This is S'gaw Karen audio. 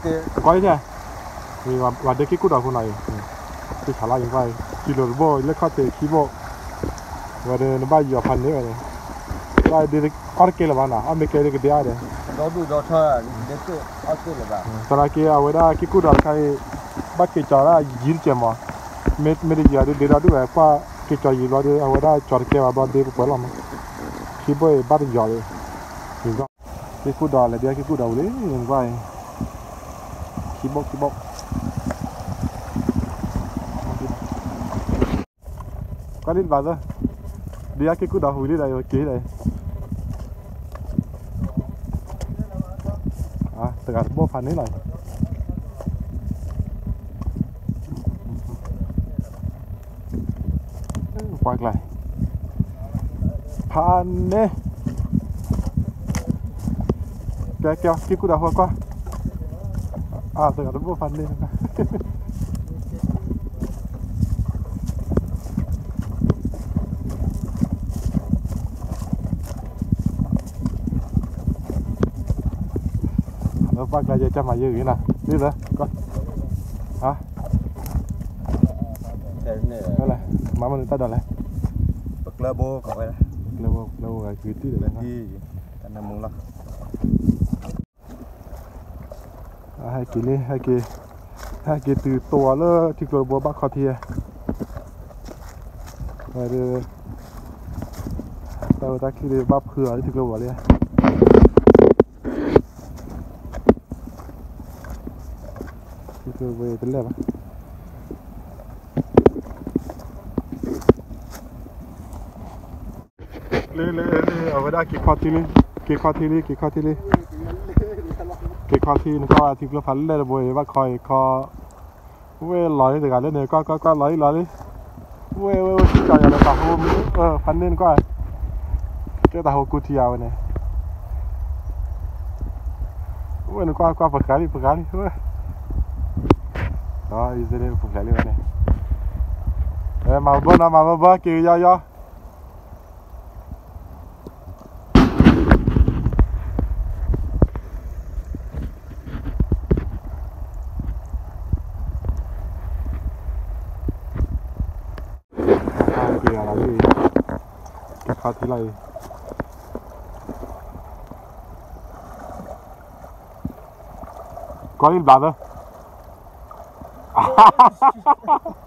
ကဲ, ကွၢ်လံ, ဝၤဒဲက့ၤကူၣ်ဒီးဖိနီၤအံၤ, က့ၤဆးလီၤအံၤကွၢ်, ကံလိာ်တဘိ လၢခီၣ်ထံးခံဘိ, ဝဲဒီးနဘၣ်ယီၤဖးန့ၢ်ဝဲန့ၣ်, အီၣ်တကဲလၢၤဘၣ်နီၤ, အီၣ်မ့ၢ်ကဲဒ်ကဒဲအါဒီး, သနာ်က့အဝဲဒၣ်က့ၤကူၣ်ဒီးတခါအံၤ, ဘၣ်က့ၤကၠီၤဒၣ်ယံၤတကဲးမး, မ့ၢ်တယံၤအီၤဒ်ဒ့ဒီဒူၣ်ဝဲကွၢ်, က့ၤကၠီၤယံၤဘျီဒီး အဝဲဒၣ်ကၠီၤတကဲဘၣ်ဘျီဒ့ပှဲၤပှဲၤလီၤမး, ခံဘိအံၤဘၣ်တယီၤလံ, က့ၤကူၣ်ဒီးလဲၤဒ်က့ၤကူၣ်ဒီးဝံၤလံကွၢ်အံၤ, ခံဘိခံဘိ ကွၢ်လံတဘၣ်သၢ, ဒ်အက့ၤကူၣ်ဒီးဝံၤလံဒီး ယက့ၤဒီး, တဂၤတဘိဖးန့ၢ်လီၤ, ကွၢ်ကျါ, ဖးန့ၢ်, ကဲက့ၤက့ၤကူၣ်ဒီးဝံၤကွၢ်, တဂၤတဘိဖးန့ၢ် လၢပှၢ်ကျါယဲကမၤယဲဂ့ၤနၤ, လံလၢ, မၤမနုၤတၢ်ဒိးလဲၣ်, ပကျၢဘိ, ကျၢဘိဂၤက့ၤတံၢ်ဒီး, တၢ်နၢမူလီၤ. ဟဲက့ၤလံ, ဟဲက့ၤ, ဟဲက့ၤတုၤတိၢ်အီၤလၢထံကျိတဘိဘၣ်ခီထံဧါ, ဝဲဒီး, တၢ်ဝဲတၢ်ချံဒီးဘၣ်ဖုးအီၤလၢထံကျိဘိလံ, ထံကျိဘိတလဲၣ်ဘၣ်. လၢလၢလၢ အဝဲဒၣ်က့ၤခီထံလံ, က့ၤခီထံလံ, က့ၤခီထံလံ, က့ၤခီထံ, နကွၢ်ထံကျိဖးလဲၢ်တဘိအံၤ ဘၣ်ခီအံၤခီ, ဝဲလီၤလံတဂၤလၢန့ၣ်, ကွၢ်ကွၢ်ကွၢ် လီၤလံလီၤလံ, ဝဲဝဲဝဲ စံၣ်ကၠီၤယၤလၢတၢ်ဟိ, ဖးန့ၢ်နကွၢ်, ကဲတၢ်ဟိကူထံယၤဝဲန့ၣ်, ဝဲနကွၢ်ကွၢ် ပဃးလံ ပဃးလံ, ဝဲ, ပဃးလံဝဲန့ၣ်, မၤဘၢနီၤ မၤဘၢဘၢ က့ၤယီယီ က့ၤလီၤလံ, က့ၤခီထံလီၤအံၤ, ကွၢ်လံဘျးသၢ, အ